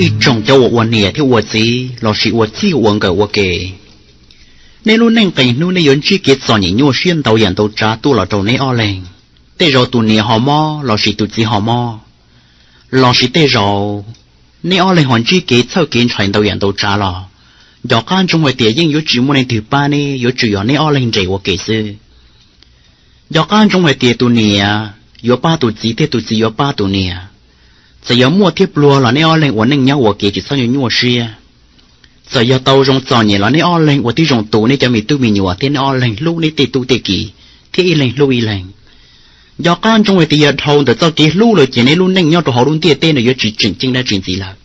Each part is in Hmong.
Ib tsoom cov uas ua niam thiab ua txiv lossis ua txij ua nkawm ua ke, nej lub neej qee hnub nej yuav ntsib kev txom nyem nyuaj siab ntau yam ntau tsav tuaj los rau neb ob leeg. Tej zaum tus niam ho mob lossis tus txiv ho mob, lossis tej zaum neb ob leeg ho ntsib kev txhawj kev ntshai ntau yam ntau tsav los nco qab ntsoov hais tias yeej yuav tsis muaj leej twg pab neb, yuav tsum yog neb ob leeg nres ua ke xwb. Nco qab ntsoov hais tias tus niam yuav pab tus txiv thiab tus txiv yuav pab tus niam. Txawm yog muaj thiab pluag los neb ob leeg ua neej nyob ua ke tsis txhob nyuaj nyuaj siab. Txawm yog tau zoo txom nyem los neb ob leeg ua tib zoo tu neb cov me tub me nyuam thiab neb ob leeg hlub neb tej tub tej ki thiab ib leeg hlub ib leeg. Nco qab ntsoov hais tias yog dhau ntawm txoj kev hlub lawm ces neb lub neej nyob rau hauv lub ntiaj teb no yuav tsis tseem ceeb dab tsi ntxiv lawm.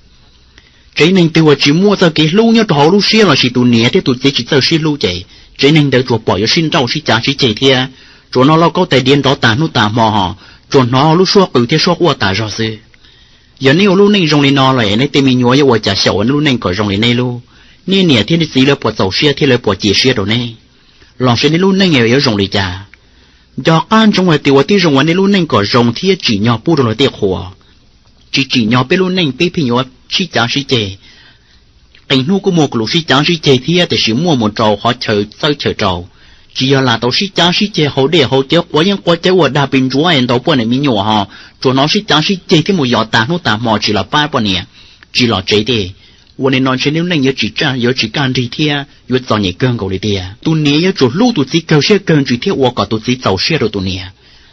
Tsev neeg twg uas tsis muaj txoj kev hlub nyob rau hauv lub siab lossis tus niam thiab tus txiv tsis txawj sib hlub ces tsev neeg ntawd tsuas pom yuav sib nrauj sib cav sib ceg thiab tsuas hnov lauj kaub tais diav nrov tas hnub tas hmo ho tsuas hnov lub suab qw thiab suab quaj tas zog xwb. Yog neb ua lub neej zoo li no lawm neb tej me nyuam yuav ua cas xyaum ua neb lub neej kom zoo li neb lub? Neb niam thiab neb txiv lawv puas txaus siab thiab lawv puas cia siab rau neb? Lossis neb lub neej yuav zoo li cas? Nco qab ntsoov hais tias ua tib zoo ua nej lub neej kom zoo thiab tsim nyog pub rau luag tej qhua. Tsis tsim nyog peb lub neej peb pheej yuav sib cav sib ceg. Qee hnub kuj muaj kuv lus sib cav sib ceg thiab tiam sis muaj mus rau qhov chaw txawb chaw rau. Tsis yog lam tau sib cav sib ceg haus dej haus cawv quav yeeb quav cawv ua dag pes ntsuav es ntaus poj niam me nyuam ho tsuas hnov sib cav sib ceg thiab mus yos tas hnub tas hmo tsis los pab poj niam, tsis los tsev tej. Ua li no ntshe neb lub neej yuav tsis kaj nrig thiab yuav txom nyem kawg nkaus li tiag. Tus niam yuav tsum hlub tus txiv kawg siab kawg ntsws thiab ua kom tus txiv txaus siab rau tus niam.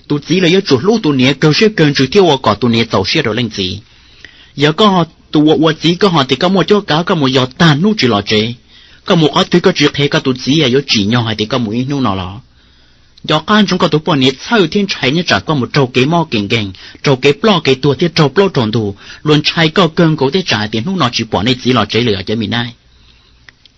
Tus txiv los yuav tsum hlub tus niam kawg siab kawg ntsws thiab ua kom tus niam txaus siab rau leej txiv. Yog koj tus uas ua txiv koj ho tias koj muaj cuab kav koj mus yos tag hnub tsis los tsev, koj mus qhov twg koj tsis qhia koj tus txiv yuav tsim nyog hais tias koj mus ib hnub no los? Nco qab ntsoov koj tus poj niam txhawj thiab ntshai nyob tsam koj mus raug kev mob kev nkeeg, raug kev ploj kev tuag thiab raug plaub raug ntug, luag ntshai koj kawg nkaus thiab tsam hais tias hnub no tsis pom nej txiv los tsev lawm os cov me nab.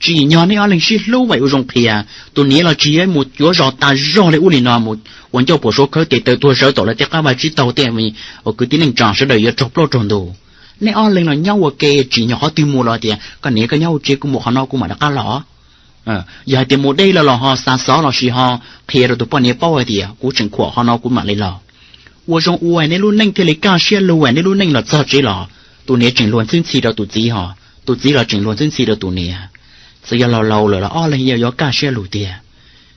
Tsim nyog neb ob leeg sib hlub vam ua zoo qhia. Tus niam los tsis yog mus cuav zos tas zog li ub li no mus ua ncauj puas suav khawb tes taw tuag zawv tom lawv tej qab vaj tsib taug tej uas kwv tij neej tsa sawv daws yuav raug plaub raug ntug. Neb ob leeg los nyob ua ke tsim nyog qhov twg mus los tias koj niam koj nyob hauv tsev kuv mus qhov no kuv mam rov qab los. Yog hais tias mus deb lawm los ho xa xov lossis ho qhia rau tus poj niam paub hais tias kuv tseem khuam qhov no kuv mam li los. Ua zoo ua neb lub neej thiaj li kaj siab lug, neb lub neej los txog tsev los tus niam tseem luag ntxhwb ntxhi rau tus txiv ho tus txiv los tseem luag ntxhwb ntxhi rau tus niam. Txawm yog laus laus lawm los ob leeg yeej yuav kaj siab lug tiag.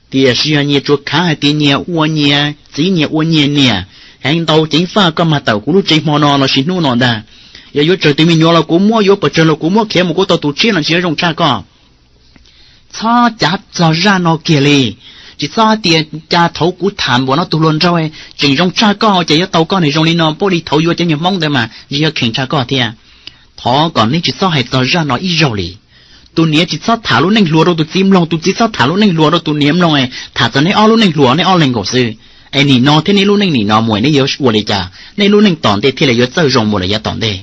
Tiam sis yog nyias tsuas khav hais tias nyias ua nyias txiv nyias ua nyias niam, heev ntau ceev faj koj mag tawm kuv lub tsev hmo no lossis hnub no ntag. Yog yuav tsawg tus me nyuam los kuv muab, yuav pes tsawg los kuv muab, khiav mus kuv tau tus tshiab no tsis zoo tshaj koj. Txhob cav txog zaj no kiag li. Tsis txhob hais tias cas thaum kuv tham npaum no tus hluas nraug tseem zoo tshaj koj ces yuav tau koj niag zoo li no, paub li thaum yuav cov nyuag Hmoob ntawd mas tsis yog kheev tshaj koj thiab. Thov kom neb tsis txhob hais txog zaj no ib zaug li. Tus niam tsis txhob tham lub neej hluas rau tus txiv mloog, tus txiv txhob tham lub neej hluas rau tus niam mloog, tham txog neb ob lub neej hluas neb ob leeg nkaus xwb. Es nim no thiab neb lub neej nim no mus neb yuav ua li cas, nej lub neej tom ntej thiaj li yuav txawj zoo mus lawm yav tom ntej.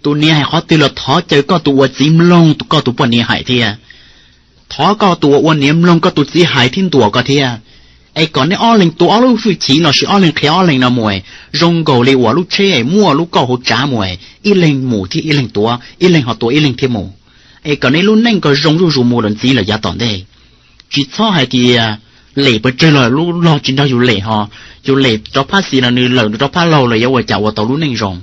Tus niam hais qhov twg los thov caw koj tus ua txiv mloog koj tus poj niam hais thiab. Thov koj tus uas ua niam mloog koj tus txiv hais thiab ntuas koj thiab. Es kom neb ob leeg tua ob lub hwj chim lossis ob leeg qhia ob leeg no mus zoo nkaus li uas lub tsheb muaj lub kauj hauv tsav mus, ib leeg mus thiab ib leeg tuav, ib leeg ho tua ib leeg thiab mus. Es kom neb lub neej ko zoo zuj zus mus lawm ntxiv lawm yav tom ntej. Tsis txhob hais tias lem pes tsawg los lub log tsis nrog yus lem ho, yus lem rov phab xis los nws lawm rov phab laug los yuav ua cas ua tau lub neej zoo.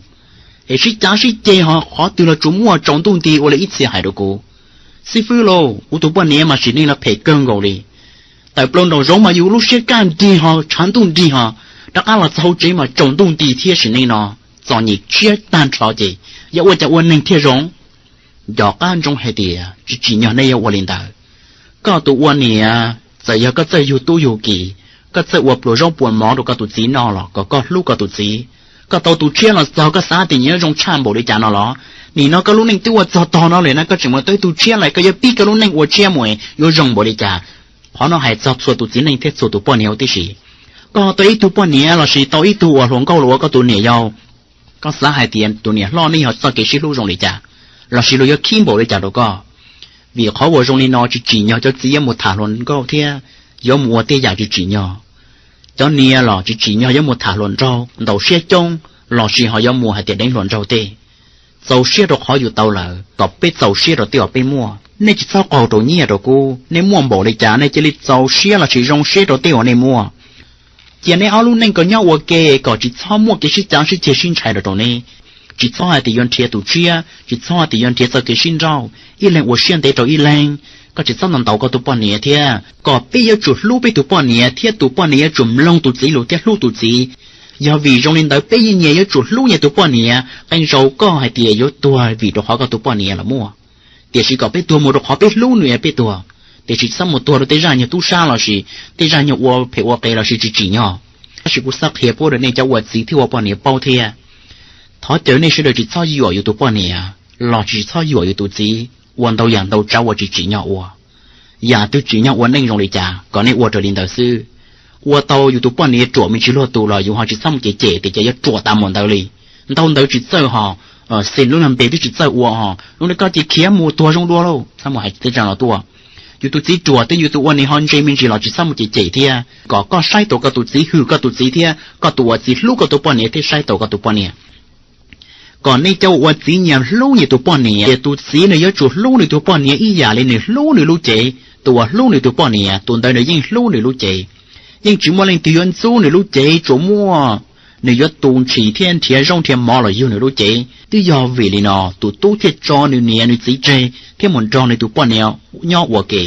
Es sib cav sib ceg ho qhov twg los tsuas muaj tsaus ntuj nti ua li ib txhia hais rau kuv. Xib fwb lauj, kuv tus poj niam mas sim neej no phem kawg nkaus li. Tawm plaws nraum zoov mas yus lub siab kaj nrig ho tshav ntuj nrig ho, rov qab los txog hauv tsev mas tsaus ntuj nti thiab sim neej no txom nyem tshiab tag nrho ces yog ua cas ua neeg thiaj zoo? Nco qab ntsoov hais tias tsis tsim nyog nej yuav ua li ntawd. Koj tus ua niam, txawm yog koj txawj yug tub yug ki, koj txawj ua pluas zaub pluas mov rau koj tus txiv noj los kom koj hlub koj tus txiv. Koj tau tus tshiab los txog koj xav tias nyias yuav zoo tshaj npaum li cas no los? Nim no koj lub neej twb ua txog tog no lawm na koj tseem mus tau ib tug tshiab lawm, koj yuav pib koj lub neej ua tshiab mus yuav zoo npaum li cas? Qhov no hais txog txhua tus txiv neej thiab txhua tus poj niam huv tib si. Koj tau ib tug poj niam lossis tau ib tug uas hluas nkauj los ua koj tus niam yau, koj xav hais tias tus niam hlob neb yog txoj kev sib hlub zoo li cas, lossis luag yuav khib npaum li cas rau koj? Vim qhov uas zoo li no tsis tsim nyog cov txiv yuav mus tham hluas nkauj thiab yuav mus ua tej yam tsis tsim nyog. Cov niam los tsis tsim nyog yuav mus tham hluas nraug ntaus siab coob lossis ho yuav mus hais tias deev hluas nraug tej. Txaus siab rau qhov yus tau lawm kom peb txaus siab rau tej uas peb muaj. Nej tsis txhob qaug rau nyiaj rau kub, nej muaj npaum li cas nej cia li txaus siab lossis zoo siab rau tej uas nej muaj. Cia neb ob lub neej kom nyob ua ke kom tsis txhob muaj kev sib cav sib ceg sib ntshai rau rau neb. Tsis txhob hais tias yuav nrhiav tus tshiab, tsis txhob hais tias yuav nrhiav txoj kev sib nrauj, ib leeg ua siab ntev rau ib leeg. Koj tsis txhob ntaus ntaus koj tus poj niam thiab. Kom peb yuav tsum hlub peb tus poj niam thiab tus poj niam yuav tsum mloog tus txiv lus thiab hlub tus txiv. Yog vim zoo li ntawd peb yeej nyias yuav tsum hlub nyias tus poj niam. Qee zaus koj hais tias yuav tuag vim rau qhov koj tus poj niam los muaj, tiam sis kom peb tuag mus rau qhov peb hlub nws es peb tuag. Tiam sis txhob mus tuag rau tej zaj nyuag tub sab lossis tej zaj nyuag ua phem ua qias lossis tsis tsim nyog. Tab sis kuv xav qhia pub rau nej cov ua txiv thiab ua poj niam paub thiab. Thov caw nej sawv daws tsis txhob yuam yus tus poj niam lossis tsis txhob yuam yus tus txiv ua ntau yam ntau tsav uas tsis tsim nyog ua. Yam twg tsim nyog ua neej zoo li cas kom nej ua raws li ntawd xwb. Ua tau yus tus poj niam ruam me ntsis luag tus los yus ho tsis txhob mus cem cem tias cas yuav ruam tas mus ntawd li. Ntau ntawd tsis txawj ho, xeem lub npe twb tsis txawj ua ho, lub npe koj ces khiav mus tuag zoo dua lauj, txhob mus hais tej zaj no tuaj. Yus tus txiv ruam twb yus tus ua niam ho ntse me ntsis los tsis txhob mus cem cem thiab. Kom koj saib taus koj tus txiv, hwm koj tus txiv thiab koj tus ua txiv hlub koj tus poj niam thiab saib taus koj tus poj niam. Kom nej cov ua txiv nyias hlub nyias tus poj niam, ces tus txiv nws yuav tsum hlub nws tus poj niam ib yam li nws hlub nws lub cev. Tus uas hlub nws tus poj niam, tus ntawd nws yeej hlub nws lub cev. Yeej tsis muaj leej twg yuav ntxub nws lub cev tsuas muaj nws yuav tu ntshis thiab nrhiav zaub nrhiav mov los yug nws lub cev. Twb yog vim li no tus tub thiaj tso nws niam nws txiv tseg thiab mus nrog nws tus poj niam nyob ua ke.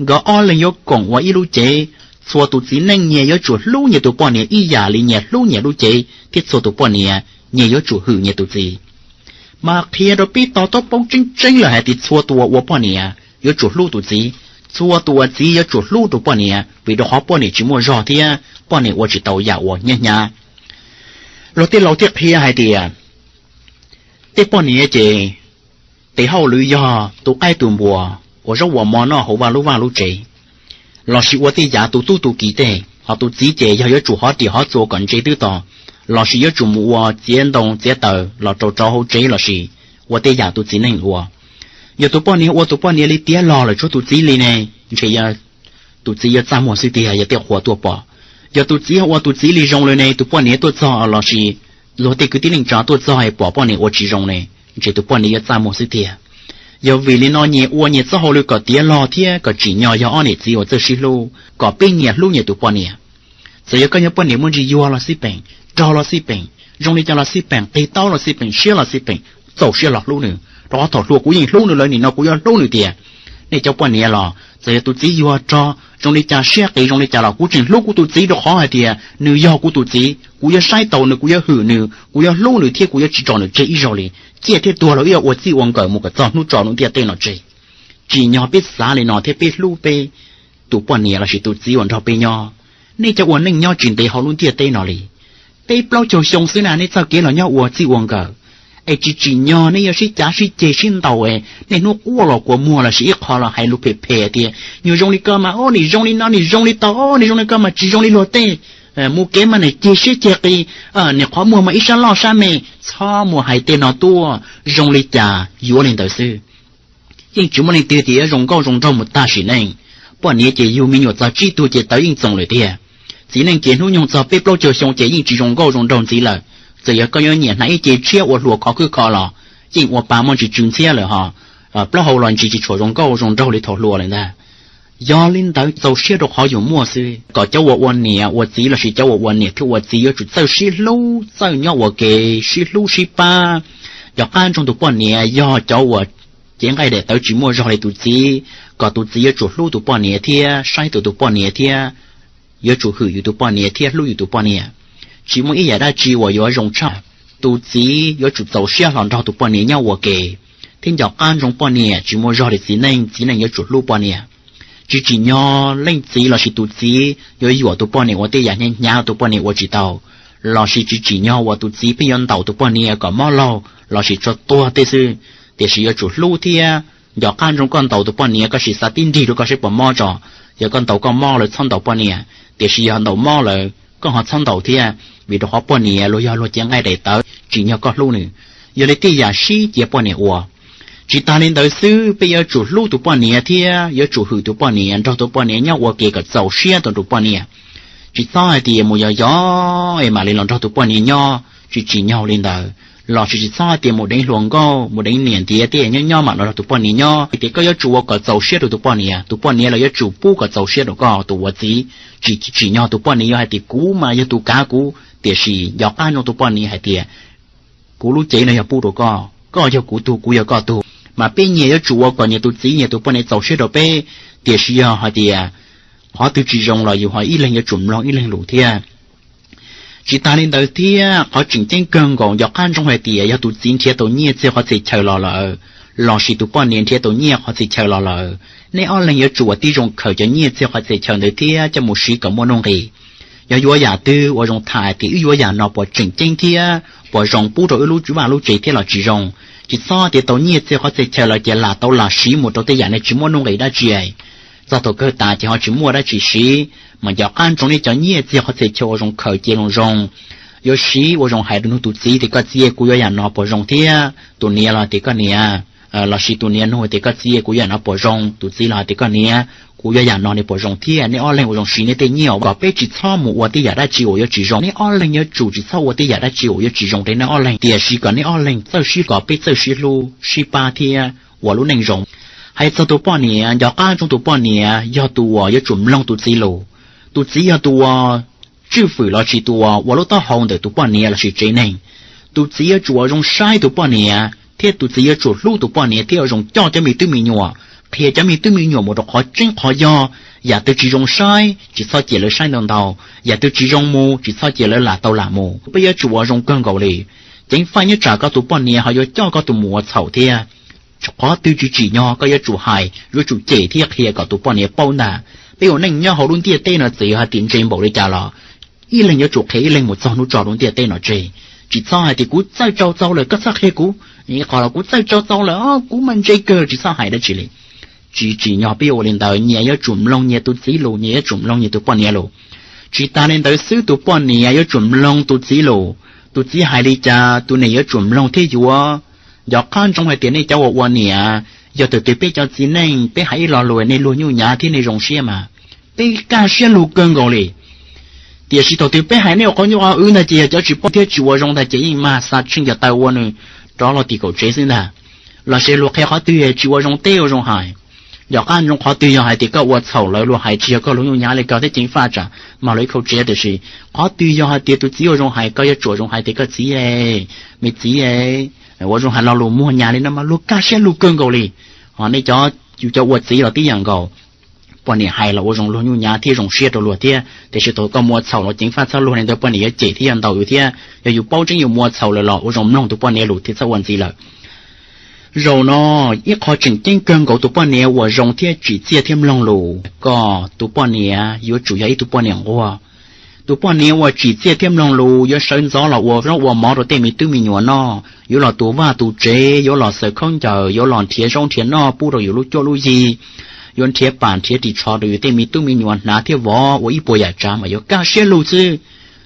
Nkawd ob leeg yuav koom ua ib lub cev. Txhua tus txiv neej nyias yuav tsum hlub nyias tus poj niam ib yam li nyias hlub nyias lub cev thiab txhua tus poj niam nyias yuav tsum hwm nyias tus txiv. Mas qhia rau peb to taub paub tseeb tseeb lawm hais tias txhua tus uas ua poj niam yuav tsum hlub tus txiv, txhua tus ua txiv yuav tsum hlub tus poj niam, vim rau qhov poj niam tsis muaj zog thiab poj niam ua tsis tau yam uas hnyav hnyav. Luag tej laus thiaj qhia hais tias tej poj niam ces tes hauj lwm yog tu qaib tu npua, ua zaub ua mov noj hauv vaj lub vaj lub tsev, lossis ua tej yam tu tub tu kiv tej, ho tus txiv ces yog yuav tsum hov riam hov txuas kom ntse twb tau, lossis yuav tsum mus ua txiav ntoo txiav taws los rau rau hauv tsev lossis ua tej yam tus txiv neej ua. Yog tus poj niam ua tus poj niam li tiav log lawm tsuav tus txiv li ne, ntshe tus txiv yuav txaj muag xwb tiag yog tej qhua tuaj pom. Yog tus txiv ua tus txiv li zoo li ne, tus poj niam tuaj txog lossis luag tej kwv tij neej tsa tuaj txog es pom poj niam ua tsis zoo ne, ntshe tus poj niam yuav txaj muag xwb tiag. Yog vim li no nyias ua nyias txoj hauj lwm kom tiav log thiab kom tsim nyog yog ob niam txiv uas txawj sib hlub, kom peb nyias hlub nyias tus poj niam. Txawm yog koj yog poj niam muaj ntsis yuag los xij peem, rog los xij peem, zoo li cas los xij peem, qig taub los xij peem, siab los xij peem, txaus siab los hlub nws, rau qhov thaum hluas kuv yeej hlub nws lawm, nim no kuv yuav hlub nws tiag. Nej cov poj niam los txawm yog tus txiv yuag rog zoo li cas, siab qis zoo li cas los kuv tseem hlub kuv tus txiv rau qhov hais tias nws yog kuv tus txiv, kuv yuav saib taus nws, kuv yuav hwm nws, kuv yuav hlub nws thiab kuv yuav tsis tso nws tseg ib zaug li. Ciaj thiab tuag los wb yuav ua txij ua nkawm mus kom txog hnub tso lub ntiaj teb no tseg. Tsim nyog peb xav li no thiab peb hlub peb tus poj niam lossis tus txiv uas nrog peb nyob. Nej cov ua neej nyob tsis ntev hauv lub ntiaj teb no li, peb plaub caug xyoo xwb na, nej txoj kev los nyob ua txij ua nkawm, es tsis tsim nyog nej yuav sib cav sib ceg sib ntaus es nej hnub quaj los kua muag lossis ib qho los hais lus phem phem tias nyuag zoo li koj mas o nim zoo li no, nim zoo li tau o, nim zoo li koj mas tsis zoo li luag tej, mus kev mas nim ceg siab ceg qis, nim qhov muag mas ib sab loj sab me. Txhob mus hais tej no tuaj, zoo li cas yuav li ntawd xwb. Yeej tsis muaj leej twg tias yuav zoo nkauj zoo nraug mus tag sim neej. Poj niam ces yug me nyuam txog tsib tug ces tawv yeej txoos lawm tiag. Txiv neej ces hnub nyoog txog peb plaub caug xyoo ces yeej tsis zoo nkauj zoo nraug ntxiv lawm. Txawm yog koj yuav nyiam hnav ib ce tshiab ua hluas khov khwb kho los yeej ua pa muaj ntsis tsw ntxhiab lawm ho, plaub hau los ntsis tsis tshua zoo nkauj zoo nraug li thaum hluas lawm ntag. Yog li ntawd txaus siab rau qhov yus muaj xwb, kom cov uas ua niam ua txiv lossis cov uas ua niam thiab ua txiv yuav tsum txawj sib hlub, txawj nyob ua ke, sib hlub sib pab, nco qab ntsoov tus poj niam yog cov uas cev nqaij daim tawv tsis muaj zog li tus txiv, kom tus txiv yuav tsum hlub tus poj niam thiab saib taus tus poj niam thiab yuav tsum hwm yus tus poj niam thiab hlub yus tus poj niam. Tsis muaj ib yam dab tsi uas yuav zoo tshaj. Tus txiv yuav tsum txaus siab hlo nrog tus poj niam nyob ua ke thiab nco qab ntsoov poj niam tsis muaj zog li txiv neej, txiv neej yuav tsum hlub poj niam. Tsis tsim nyog leej txiv lossis tus txiv yuav yuam tus poj niam ua tej yam hnyav hnyav tus poj niam ua tsis tau, lossis tsis tsim nyog uas tus txiv pheej yuav ntaus tus poj niam kom mob laug lossis tsuas tuag tej xwb, tiam sis yuav tsum hlub thiab nco qab ntsoov. Koj ntaus tus poj niam koj sim xav tib nrig rau koj seb puas mob tso. Yog koj ntaus koj mob lawm txhob ntaus poj niam, tiam sis yog ntaus mob lawm koj ho txhob ntaus thiab, vim rau qhov poj niam luag yog luag cev nqaij daim tawv tsim nyog koj hlub nws. Yog li tej yam sib cia poj niam ua. Tsis tas li ntawd xwb, peb yuav tsum hlub tus poj niam thiab yuav tsum hwm tus poj niam, nrog tus poj niam nyob ua ke kom txaus siab rau tus poj niam. Tsis txhob hais tias mus yos yos es mam li los nrog tus poj niam nyob, tsis tsim nyog li ntawd. Lossis tsis txhob hais tias mus deev hluas nkauj, mus deev niam ntiav tej nyob nyob mam los nrog tus poj niam nyob. Hais tias koj yuav tsum ua kom txaus siab rau tus poj niam, tus poj niam los yuav tsum pub kom txaus siab rau koj tus ua txiv. Tsis tsim nyog tus poj niam yuav hais tias kuv mas yog tus kav kuv, tiam sis nco qab ntsoov tus poj niam hais tias Kuv lub cev no yog pub rau koj, koj yog kuv tug, kuv yog koj tug, mas peb nyias yuav tsum ua kom nyias tus txiv nyias tus poj niam txaus siab rau peb. Tiam sis yog hais tias qhov twg tsis zoo los yus ho ib leeg yuav tsum mloog ib leeg lus thiab. Tsis tas li ntawd thiab, qhov tseem ceeb kawg nkaus nco qab ntsoov hais tias yog tus txiv nrhiav tau nyiaj txiag qhov txhia chaw los lawm, lossis tus poj niam nrhiav tau nyiaj qhov txhia chaw los lawm, nej ob leeg yuav tsum ua tib zoo khaws cov nyiaj txiag qhov txhia chaw ntawd thiab coj mus siv kom muaj nuj nqis. Yog yuav yam twg ua zoo tham tias wb yuav yam no puas tseem ceeb thiab puas zoo pub rau wb lub vaj lub tsev thiab los tsis zoo. Tsis txhob tias tau nyiaj txiag qhov txhia chaw lawm ces lam tau lam siv mus rau tej yam nej tsis muaj nuj nqis dab tsi. Txog thaum kawg tas ces ho tsis muaj dab tsi siv. Mas nco qab ntsoov nej cov nyiaj txiag qhov txhia chaw ua zoo khaws cia zoo zoo. Yuav siv ua zoo hais rau nug tus txiv tias koj txiv, kuv yuav yam no puas zoo thiab? Tus niam los tias koj niam, lossis tus niam nug tias koj txiv, kuv yuav yam no puas zoo? Tus txiv los hais tias koj niam, kuv yuav yam no nws puas zoo thiab? Nej ob leeg ua zoo siv nej tej nyiaj kom peb tsis txhob mus ua tej yam dab tsi uas yuav tsis zoo. Nej ob leeg yuav tsum tsis txhob ua tej yam dab tsi uas yuav tsis zoo rau nej ob leeg, tiam sis kom nej ob leeg txawj sib, kom peb txawj sib hlub sib pab thiab ua lub neej zoo. Hais txog tus poj niam, nco qab ntsoov tus poj niam yog tus uas yuav tsum mloog tus txiv lus. Tus txiv yog tus uas tswj fwm lossis tus uas ua lub taub hau ntawm tus poj niam lossis tsev neeg. Tus txiv yuav tsum ua zoo saib tus poj niam thiab tus txiv yuav tsum hlub tus poj niam thiab ua zoo coj cov me tub me nyuam, qhia cov me tub me nyuam mus rau qhov tseeb qhov yog. Yam twg tsis zoo saib tsis txhob cia lawv saib ntau ntau, yam twg tsis zoo mus tsis txhob cia lawv lam tau lam mus. Peb yuav tsum ua zoo kawg nkaus li. Ceev faj nyob tsam koj tus poj niam ho yuav coj koj tus mus ua txhaum thiab. Qhov twg tsis tsim nyog koj yuav tsum hais, yuav tsum cem thiab qhia kom tus poj niam paub ntag. Peb ua neej nyob hauv lub ntiaj teb no txawm yog hais tias ntse npaum li cas los ib leeg yuav tsum qhia ib leeg mus txog hnub tso lub ntiaj teb no tseg. Tsis txhob hais tias kuv txawj tso txaus lawm koj txhob qhia kuv, qhov los kuv txawj tso txaus lawm kuv mas ntse kawg, tsis txhob hais dab tsi li. Tsis tsim nyog peb yuav ua li ntawd, nyias yuav tsum mloog nyias tus txiv lus, nyias yuav tsum mloog nyias tus poj niam lus. Tsis tas li ntawd xwb, tus poj niam yuav tsum mloog tus txiv lus. Tus txiv hais li cas tus niam yuav tsum mloog thiab yuav. Nco qab ntsoov hais tias nej cov uas ua niam, yog tus twg peb cov txiv neej peb hais ib lo lus nej luag nyuj nyav thiab nej zoo siab mas peb kaj siab lug kawg nkaus li. Tiam sis thaum twg peb hais nej ua qhov nyuj qhov wb ntag ces yog cov tsis paub thiab tsis ua zoo ntag ces yeej mag xa tsheej cov taw ua nws rov los tim kaum tsev xwb ntag. Los sis luag qhia qhov twg tsis ua zoo teb ua zoo hais. Nco qab ntsoov, qhov twg yog hais tias koj ua txhaum lawv luag hais tsis yog koj luag nyuj nyav li koj thiab ceev faj tsam mag luag ib kaum tsev, tiam sis qhov twg yog hais tias tus txiv ua zoo hais koj yuav tsum ua zoo hais tias koj txiv, me txiv, ua zoo hais lo lus muag nyas li no mas luag kaj siab lug kawg nkaus li. Ho nej cov, yus cov ua txiv los tib yam nkaus. Poj niam hais los ua zoo luag nyuj nyav thiab zoo siab rau luag thiab, tiam sis thaum koj mus ua txhaum los ceev faj txhob luag li ntawd, poj niam yuav cem thiab yuav ntaus yus thiab. Yog yus paub tseeb yus mus ua txhaum lawm los ua zoo mloog tus poj niam lus thiab txhob ua ntxiv lawm. Zaum no ib qho tseem ceeb kawg nkaus tus poj niam uas zoo thiab tsim txiaj thiab mloog lus, kom tus poj niam yuav tsum yog ib tug poj niam nquag. Tus poj niam uas tsim txiaj thiab mloog lus yuav sawv ntxov los ua zaub ua mov rau tej me tub me nyuam noj, yuav los tu vaj tu tsev, yuav los xaws khaub ncaws, yuav los nrhiav zaub nrhiav noj pub rau yus lub cuab lub yig, yuav nrhiav pam nrhiav ris tsho rau yus tej me tub me nyuam hnav thiab vov ua ib puas yam tsav mas yuav kaj siab lug xwb.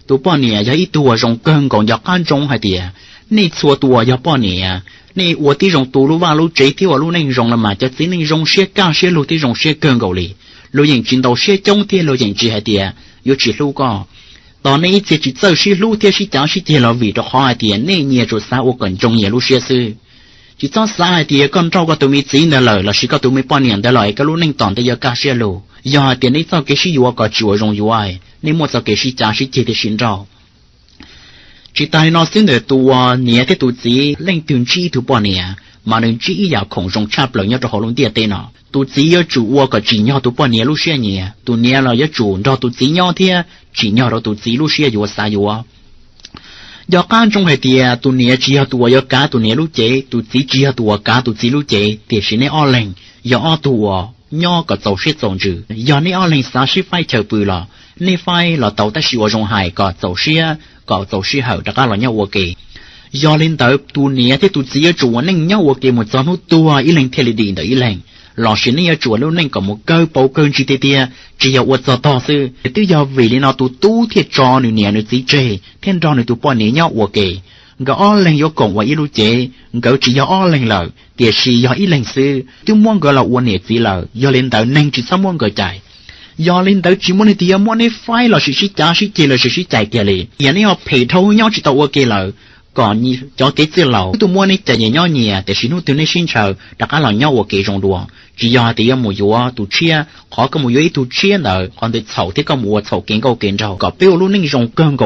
Tus poj niam yog ib tug uas zoo kawg nkaus, nco qab ntsoov hais tias nej txhua tus uas yog poj niam, nej ua tib zoo tu lub vaj lub tsev thiab ua lub neej zoo los mas cov txiv neej zoo siab kaj siab lug thiab zoo siab kawg nkaus li. Luag yeej tsis ntaus siab coob thiab luag yeej tsis hais tias yuav tsis hlub koj. Tos nej ib txhia tsis txawj sib hlub thiab sib cav sib ceg los vim rau qhov hais tias nej nyias tsuas xav ua kom ntsoog nyias lub siab xwb. Tsis txhob xav hais tias koj nrauj koj tus me txiv ntawd lawm lossis koj tus me poj niam ntawd lawm es koj lub neej tom ntej yuav kaj siab lug. Yog hais tias nej txoj kev sib yuav kom tsis ua zoo yuav, nej muaj txoj kev sib cav sib ceg thiab sib nrauj. Tsis tas li no xwb ntawm tus uas niam thiab tus txiv, leej twg ntsib ib tug poj niam mas nws ntsib ib yam khoom zoo tshaj plaws nyob rau hauv lub ntiaj teb no. Tus txiv yuav tsum ua kom tsim nyog tus poj niam lub siab nyiam, tus niam los yuav tsum nrog tus txiv nyob thiab tsim nyog rau tus txiv lub siab yuav xav yuav. Nco qab ntsoov hais tias tus niam tsis yog tus uas yuav kav tus niam lub cev, tus txiv tsis yog tus uas kav tus txiv lub cev, tiam sis nej ob leeg yog ob tug uas nyob kom txaus siab txaus ntsws. Yog nej ob leeg xav sib faib chaw pw los nej faib los tau, tab sis ua zoo hais kom txaus siab, kom txaus sij hawm rov qab los nyob ua ke. Yog li ntawd tus niam thiab tus txiv yuav tsum ua neej nyob ua ke mus txog hnub tuag ib leeg thiaj li dim ntawm ib leeg, lossis nej yuav tsum ua lub neej kom mus kawg paus kawg ntsis tiag tiag, tsis yog ua txog tog xwb. Twb yog vim li no tus tub thiaj tso nws niam nws txiv tseg thiab nrog nws tus poj niam nyob ua ke. Nkawd ob leeg yuav koom ua ib lub cev, nkawd tsis yog ob leeg lawm tiam sis yog ib leeg xwb, twb muab nkawd los ua niam txiv lawm, yog li ntawd neeg tsis txhob muab nkawd cais. Yog li ntawd tsis muaj leej twg yuav muab neb faib lossis sib cav sib ceg lossis sib cais kiag li. Yog neb ho phem dhau nyob tsis tau ua ke lawm, kom cov kev txwj laus tus muab neb cais nyias nyob nyias, tiam sis hnub twg neb sib ntshaw rov qab los nyob ua ke zoo dua. Tsis yog hais tias yuav mus yuav tus tshiab, qhov koj mus yuav ib tug tshiab ntawd qhov ntawd txhaum thiab koj mus ua txhaum kev nkauj kev nraug. Kom peb ua lub neej zoo kawg nkaus.